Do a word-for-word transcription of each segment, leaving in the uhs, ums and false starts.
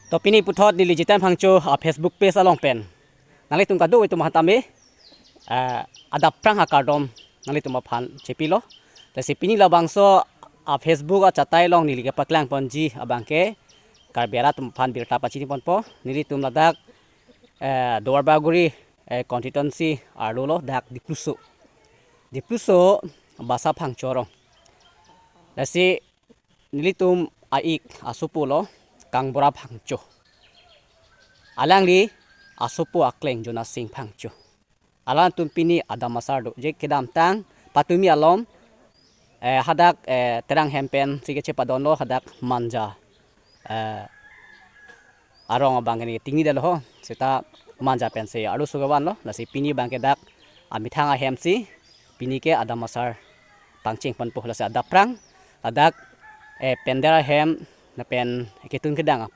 To pini puthot neli Jiten Phangcho a Facebook page along pen nanglitum kadokave atum aphan tame, eh, adap aphrang akardom nanglitum aphan chepilo. Lasi pini labangso a Facebook achatai along neli kepaklang ponji abangke Karbi arat atum aphan birta pachini ponpo. Nelitum ladak, eh, Duarbagori, eh, constituency arlo lo, dak Dipluso. Dipluso Basa Phangcho arong. Lasi nelitum a-ik asopo lo Kangbura Phangcho. Alangli asopo akleng Jonasing Phangcho. Alangtum pini adam asar do. Je kedamtang patumi alom, eh, hadak, eh, Terang hem pensi kechepadon lo, hadak Manja, eh, arong abangke ne tingni dalo ho. Seta Manja pensi arloso kevan lo. Lasi pini abangke dak amethang ahemsi pini ke adam asar pangcheng ponpo. Lasi adap aphrang ladak, eh, pandal ahem lapen ketun kedang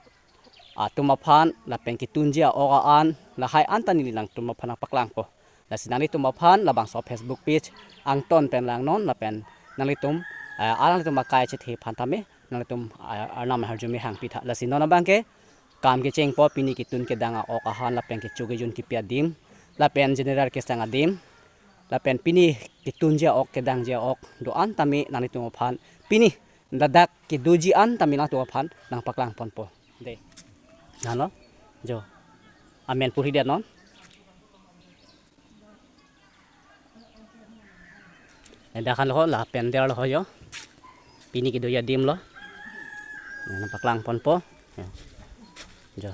atum aphan lapen ketunji a-ok a-an lahai anta neli nangtum aphan nangpaklangpo. Lasi nanglitum aphan labangso Facebook page angton pen langnon lapen nanglitum, eh, alanglitum akai chethe aphan tame nanglitum, eh, arnam harjume hangpitha. Lasi non abangke kam kechengpo, pini ketun kedang a-ok ahan lapen kecho kejun kepi adim lapen general kesang adim lapen pini ketunji a-ok kedangji a-ok do-an tame nanglitum aphan pini ladak kedoji an tame nangtum aphan nangpaklang ponpo. De. Nalo. Jo. Amen puri det non. Dak an lo ho, la pandal lo ho jo. Pini kedoji adim lo. Nangpaklang ponpo. Jo.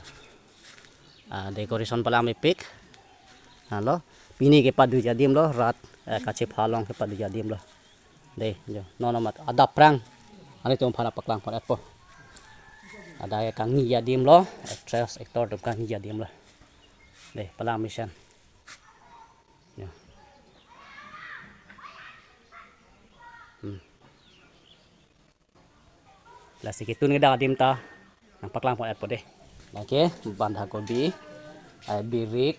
Ah, decoration palang mepik. Nalo. Pini kepadoji adim lo. Rat, eh, kachepha along kepadoji adim lo. De, jo, non amat adap aphrang. Nanglitum aphan nangpaklang pon-etpo. Ada ke kangni adim lo, actress, actor atum kangni adim lo. De, palang mesen. Jo. Hmm. Lasi ketun kedang adim ta nangpaklang pon-etpo de. Lake bandhakobi, eh, birik,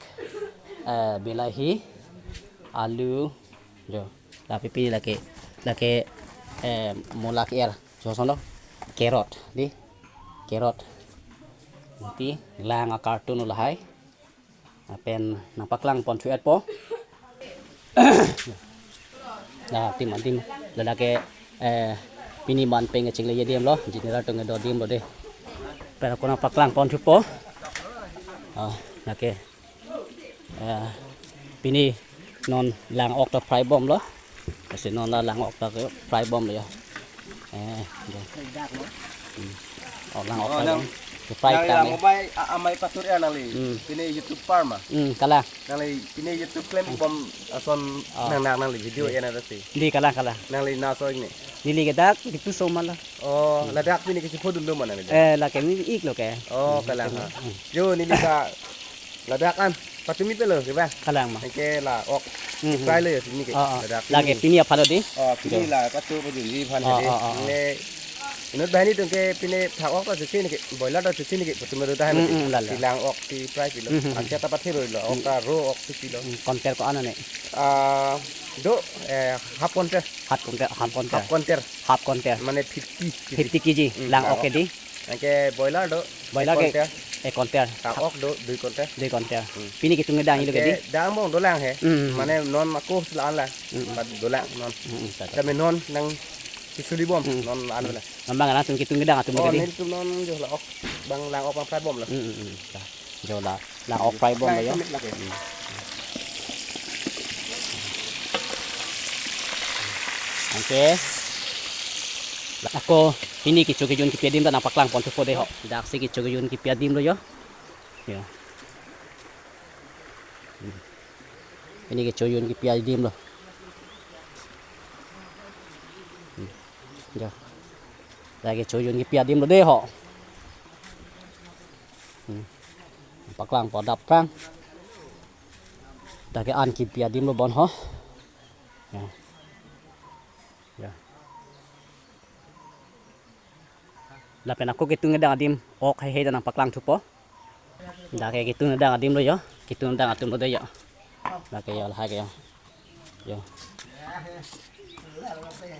eh, bilahi, alu, jo. Lapi pi lake, lake, eh, mula ke-er, jo, sono, carrot, de, carrot. Nanti lang a-carton lahai. Lapen nangpaklang ponthu-etpo. Nah, tim adim, ladak ke, eh, pini man peng chingleji adim lo, general atum kedo adim lo de. Pen ako nangpaklang ponthupo. Ah, lake, eh, pini non lang-ok ta fry bom lo. Lasi non la lang-ok ta ke fry bom lo ya. Eh, ya. Hmm. Oh, lang-ok, oh, fry nang, bom. Ke fry nangli tame. Lang amei, a-, amei patur ya nangli. Hmm. Pini YouTuber ma. Hmm, kalang. Nangli pini YouTube klem bom ason, oh, nang, nang, nangli video, eh, ya nang rasi. Di kalang, kalang. Nangli na so ini. Neli ke dak Dipluso ma la. Oh, hmm, ladak pini kechipho dun do ma nangli? Eh, lake mi ik lo ke. Oh, hmm, kalang, ha. Hmm. Jo, neli ta ladak an, patumi pelo, ke ba? Kalang ma. Ke la-ok. Hmm, hmm. Fry lo ya, pini ke. Oh, oh. Ladak lake pini. Pini aphan lo di? Oh, pini. Jo. La, patu, patu, di aphan, oh, di. Oh, oh, oh. Ne, inut banghini atum ke pini phak-ok ta chuchi neke, boiler ta chuchi neke, patumi ru ta hai. Hmm, mati. Hmm, lala. Si lang-ok, si fry pilo. Hmm, hmm, hmm. Anke ta pathe ro lo, ok ta ro ok si pilo. Hmm, counter ko-an ne? Ah, do, eh, half counter. Half counter, half counter. Half counter. Half counter. Mane fifty K G. Fifty K G, hmm, lang-ok ke di? Anke boiler do, boiler ek ke counter. Ek counter. Phak-ok do, dui counter. Dui counter. Hmm. Pini ketun kedang ilo ke di? Anke dang bong dolang he. Hmm, hmm, hmm. Mane non ako sila an la. Hmm, hmm. Bad dolang non. Hmm, hmm, ta, ta. Kami non nang sisuli bom, hmm, non an la. Non bang nangtum ketun kedang atum, oh, ke di? Nelitum non jo la-ok. Bang lang-ok bang fry bom la. Hmm, hmm, hmm. Ta. Jo la, lang-ok fry bom lo ya. Lang-ok lake. Hmm. Anke. Ako, pini kecho kejun kepi adim ta nangpaklang ponthupo de ho. Daksi kecho kejun kepi adim lo ya. Ya. Hmm. Pini kecho kejun kepi adim lo. Hmm. Ya. Lake kecho kejun kepi adim lo de ho. Hmm. Paklang po adap aphrang. Dak ke an kepi adim lo bon ho. Ya. Ya. Lapen ako ketun kedang adim ok heihei ta nangpaklang thupo. Dak ke ketun kedang adim lo ya. Ketun kedang atum lo de ya. Dak ke ya lahai ke ya. Yo.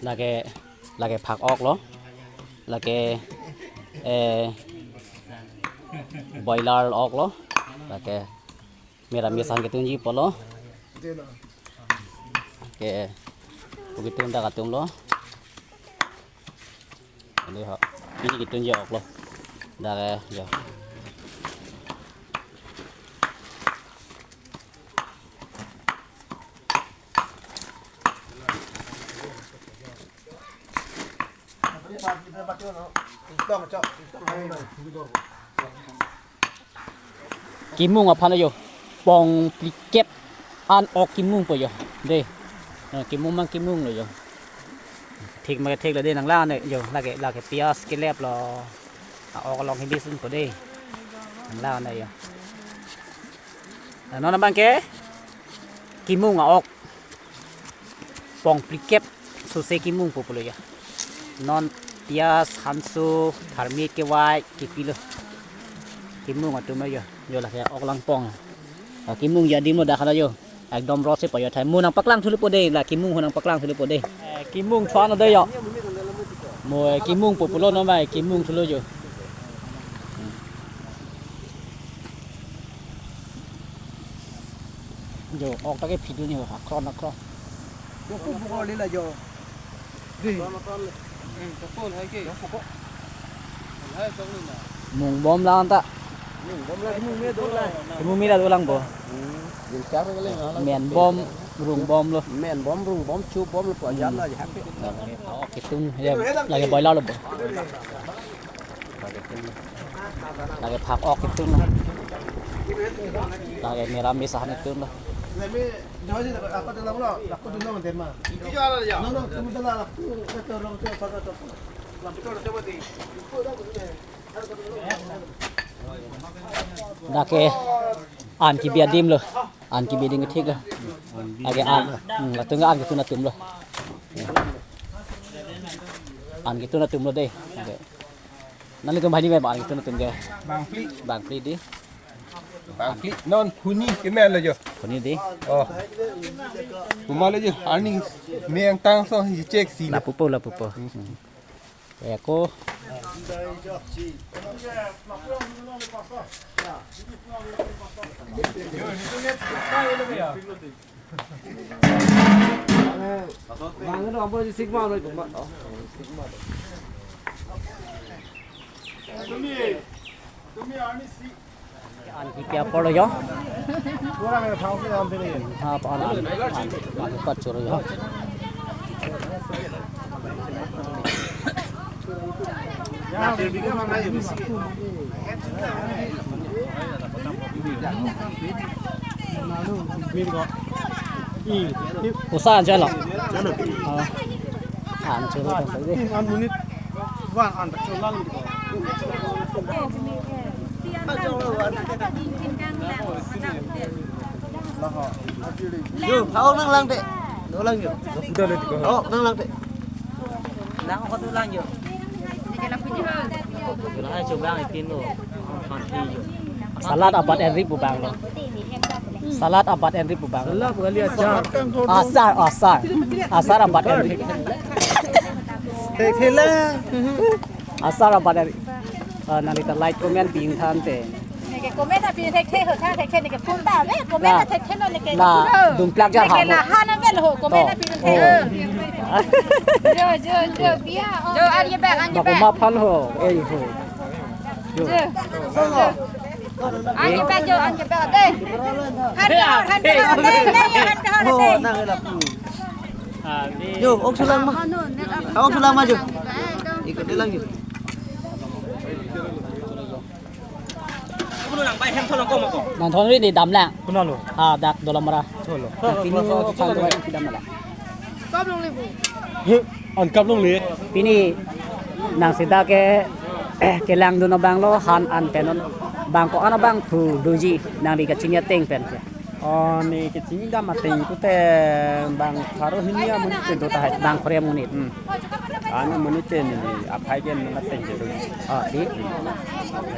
Lake, lake phak-ok lo. Lake, eh, Boiler ok lo. Lake meramis ahan ketunji apotlo. Ke, pu ketun ta katum lo. Ini ho. Ini ketunji ok lo. Dak ke, jo. Kimung aphan lo jo. Pongphlikep an ok kimungpo jo. Dei. Eh, kimung mang kimung lo jo. Thik ma thik lo dei, nang la ne jo. Lake, lake pias keleplo. A-ok along hini sunpo dei. Nang la ne jo. Non abang ke kimung a-ok. Pongphlikep sose kimungpo pulo ya. Non pias, hanso, tharmit kevai kepilo. Kimung atum ya. Jo lake ok langpong. Ah, kimung adim lo dak hala jo. Ekdom rot si payo thai. Mo nangpaklang thulo po dei, la kimung ho nangpaklang thulo po dei. Eh, kimung thuan lo dei jo. Mo, eh, kimungpo pulo non mai, kimung thulo jo. Jo, ok ta kephi dun jo, akron, akron. Jo, pu bukor lila jo. Di. Hmm, kapon hai ke. Jo, pu ko. Hai tong ni na. Mung bom la anta. Mung bom la, mung me dolang. Mung me la dolang bo. Hmm, jin char le na la. Men bom, rung bom lo. Men bom, rung bom, chup bom lo, pu ajam la jahak ke. Ok, ketun, ya, lake boiler lo bo. Lake phak ok ketun lo. Lake meramis ahan ketun lo. Dak ke an kebi adim lo. An kebi adim kethik lo. Lake an. Hmm, latum ke an ketun atum lo. An ketun atum lo dei. Lake. Nanglitum banghini me bang ketun atum ke? Bangphli. Bangphli dei. Bangphli non phuni kemen lo jo. Phuni dei. Oh. Puma lo jo, arni me angtang so hi chek si. Lapupo, lapupo. Hmm. Eko. An kepi apor lo jo. Ha, pa an, an, an, an, pat choro jo. Usa an chalo. Oh. An choro kan tadi. Yo, hao nang lang te. Dolang yo. Udah deh, oh, nang lang te. Nang ako dolang yo. Dolang aja bang, ipin lo. Salad abat enri pu bang lo. Salad abat enri pu bang. Salad kali achar. Achar, achar. Achar abat enri. Te khela. Achar abat enri. Ah, nanglita like, comment pi ingthan te. Neke comment api thekthe ho tha thekthe neke phone ta ave comment la, thekthe no neke la, phone ho. Dumplak jar neke ha la ho. Han avel ho comment api thekthe. Oh. Jo jo jo pia. Jo an kebak an kebak. Bako ma phan ho. Eh ho. Jo. Jo. An kebak jo an kebak dei. Han kehor han kehor dei dei han kehor dei. Yo, ok sulang ma. Ok sulang ma jo. Ikut dia lang jo. Nang thon ri ni dam lang. Kuno lo? Ah, dak Dolamara. Cholo. Pini o khan do ki dam lang. He, an kap long le. Pini nang sida ke, eh, kelang dun abang lo han an pen non. Bang ko-an abang thu doji nangli kachini ateng pen ke. Oh, ne kachini dam ateng pute bang pharo hini amonit ke do tahai. Bang pharo amonit. Hmm. An amonit ke ne aphai ke non ateng ke do. Oh, di.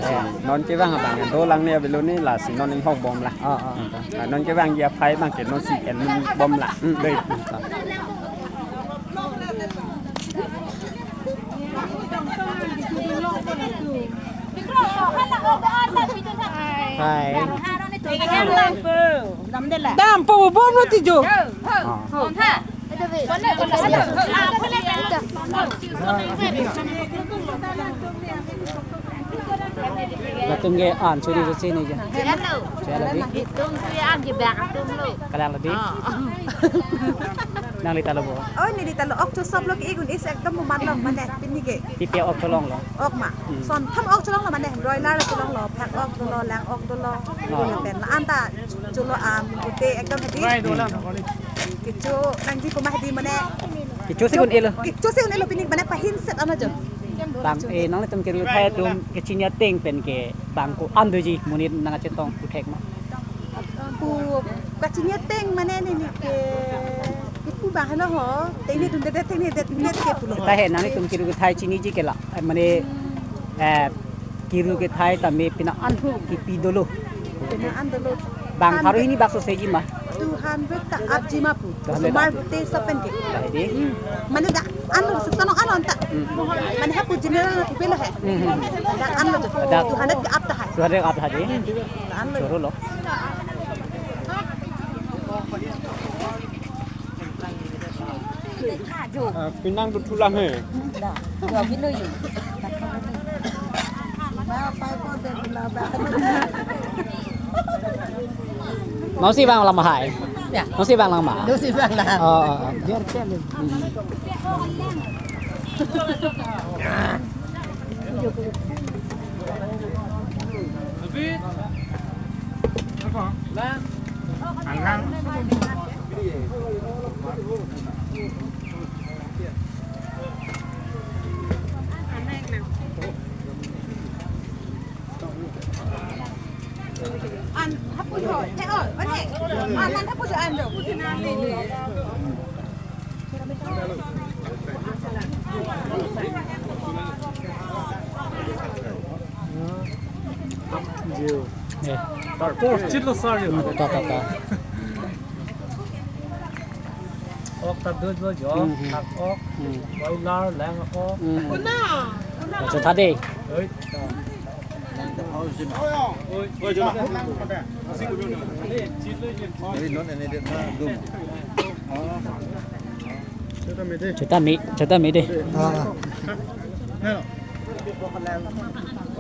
Eh, non kevang abang dolang ne avelo ne lasi non inghok bom la. Oh, oh. Hmm. Ah, non kevangji aphai abang ke non si en bom la. Hmm. Dei. Hmm. Hai. Dampo bomlo tijo. Latum ke an suri suri ni je. Chalo di. Kalang lagi. Nangli talo bo. Oh, neli talo, ok chosoplo ke igun is ekdom mumat long mane pini ke. Pipi ok cholonglo. Ok ma. Hmm. Son tham ok cholonglo mane, broiler cholonglo, phak ok dolo, lang ok dolo. Oh. Lapen la-an ta cholo am gute ekdom hedi. Hmm. Kecho nangji komat hedi mane. Kecho si un-elo. Kecho si un-elo pini mane pahin set ano jo. Bang, eh, nanglitum kiru athai atum kechini ateng pen ke bang ko-an doji monit nangkachetong puthek ma. Pu kachini ateng mane neli ke, kipu bang hano ho, tengni dun det, tengni det, det ke pulo. Seta he nanglitum kiru athai chiniji ke la, eh, mane, eh, kiru athai tame pini an kipi dolo. Pini an dolo. Bang pharo hini bakso seji ma. Two hundred ta apji ma pu. Two hundred. Osomar ta gute sopen ke. Hai di. Hmm. Mane dak an lo, sukta no an lo anta. Hmm. Mane hapu general lo kupelo he. Hmm, hmm, hmm. Dak an lo jo. Dak. Two hundred ke ap ta hai. Two hundred ap ta hai di. Hmm. Dak an lo. Choro lo. Ah, pinang tu thulang he. Mausi bang lama hai. Ya. Mausi bang lama. Mausi bang lama. Oh, oh, oh. Biar cek. Hmm. An hapu jo, he oi, oi he. An an hapu jo an jo. Jiu. Eh. Tar por chit lo sar yo. Hmm, ta, ta, ta. Ok ta do do jo, hmm, hmm, thak ok, hmm, broiler, lang ok. Hmm. Kuna, kuna. Acha tha de. Oi. Oi, jo na. Oi, non ene de na dum. Chota me, chota me de. Ah. Nalo.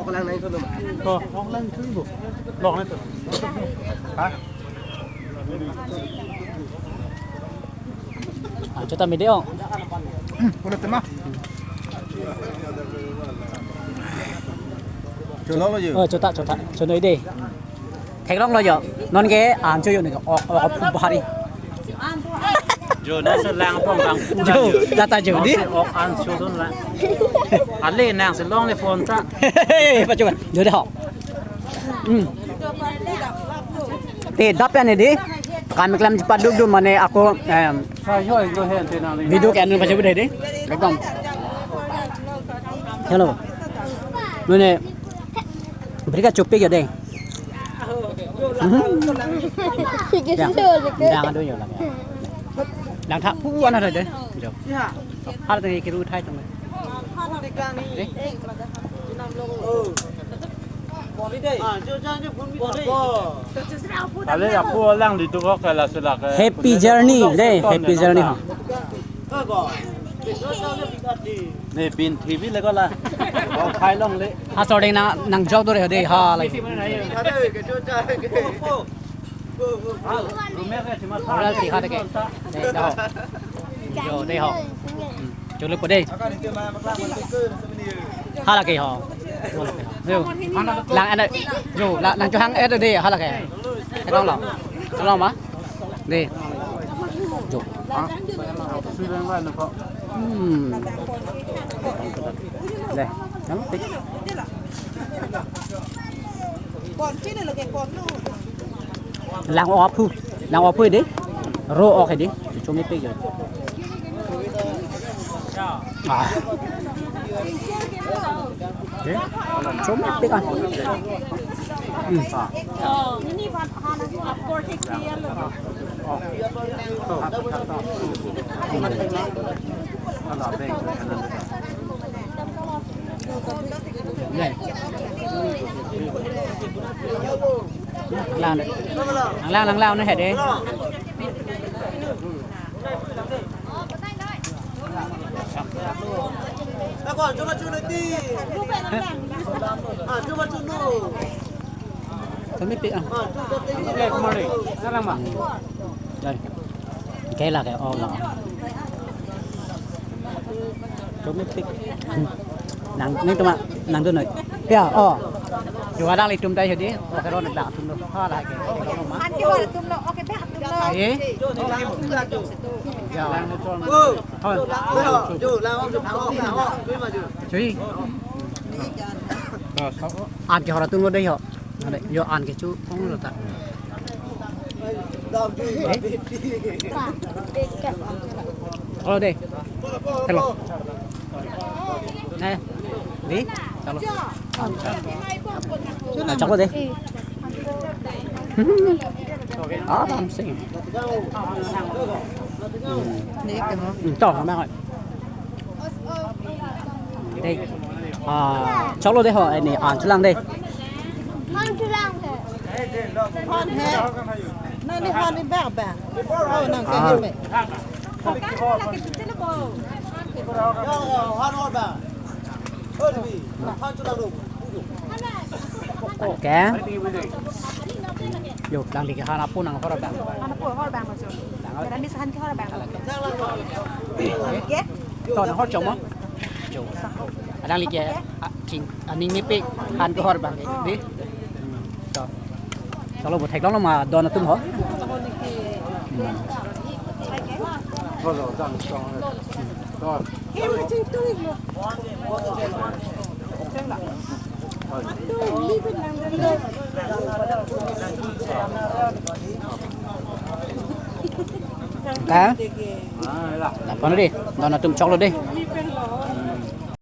Oklang nai thulum. To, oklang thulum. Lok nai to. Ha? Ah, chota me de ong. Hmm, pura tema. Cholo lo jo. Oh, chota, chota. Chonoi de. Theklonglo jo. Non ke an cho jo ne, ok, ok, ok, phu bhari. Jo, non se lang phong lang phu jo, jo. Lata jo di. Non se ok an cho dun la. Ale nang se longle phone ta. Pachukan. Jo de ho. Hmm. Te dap ya ne di. Kam klem cepat duk duk mane ako, em, video ke anu pachu de di. Ekdom. Hello. Mane Beri kachopik ya deh. Mhm. Ya. Dang ado yo lang. Dang thak pu an ada deh. Jo. Hal tadi kiru thai tong. Eh? Ale aku lang di tu kok kala sila ke. Happy journey deh, happy journey ha. Ne bin T V le ko la. Bo khai longle. Ha sording nang, nang jok dore de ha lai. Oral ti ha de ke. De ho. Jo de ho. Hmm. Cholo po de. Ha la ke ho. Jo. Lang ana. Jo, lang, lang cho hang e de ha la ke. Ke long lo. Ke long ma. De. Jo. Hmm. De. Nang tik. Lang ok aphu. Lang ok aphu de. Ro ok de. Chomepik jo. Ah. Eh? Chomepik ah. Hmm. Lang deh. Lang lang lang lang ne hai deh. Kami pi ah. Dai. Kaila ke oh lang. Kami pi. Nang ni tuma nang dun noi. Ya oh. Yo alanglitum dai hedi. Oke ron dak tum do. Ha la ke. Han ke hor tum lo. Oke dak tum lo. Eh. Ya. Hoi. Chui. An ke hor tum lo dei ho. Ade, yo an ke chu ong lo ta. Hello deh. Hello. Eh, di? Chalo. Ah, chalo deh. Ah, bam sing. Hmm. Hmm, to, ma. Dei. Ah, chalo deh ho, ani an chelang deh. Han chelang he. Han he. Nang ni han ni bak bak. Oh, nang ke Ah. Ni me. Oke. Yo, alangli ke han apo nang hor abang. Han apo hor abang ma jo. Ada mis han ke hor abang. Oke. To nang hor chom mo? Jo. Alangli ke ah, ting aning mepik han ke hor abang ke. Di. To. Chalo bo theklong lo ma don atum ho. Hmm. Ka? Lapen dei, don atum choklo dei.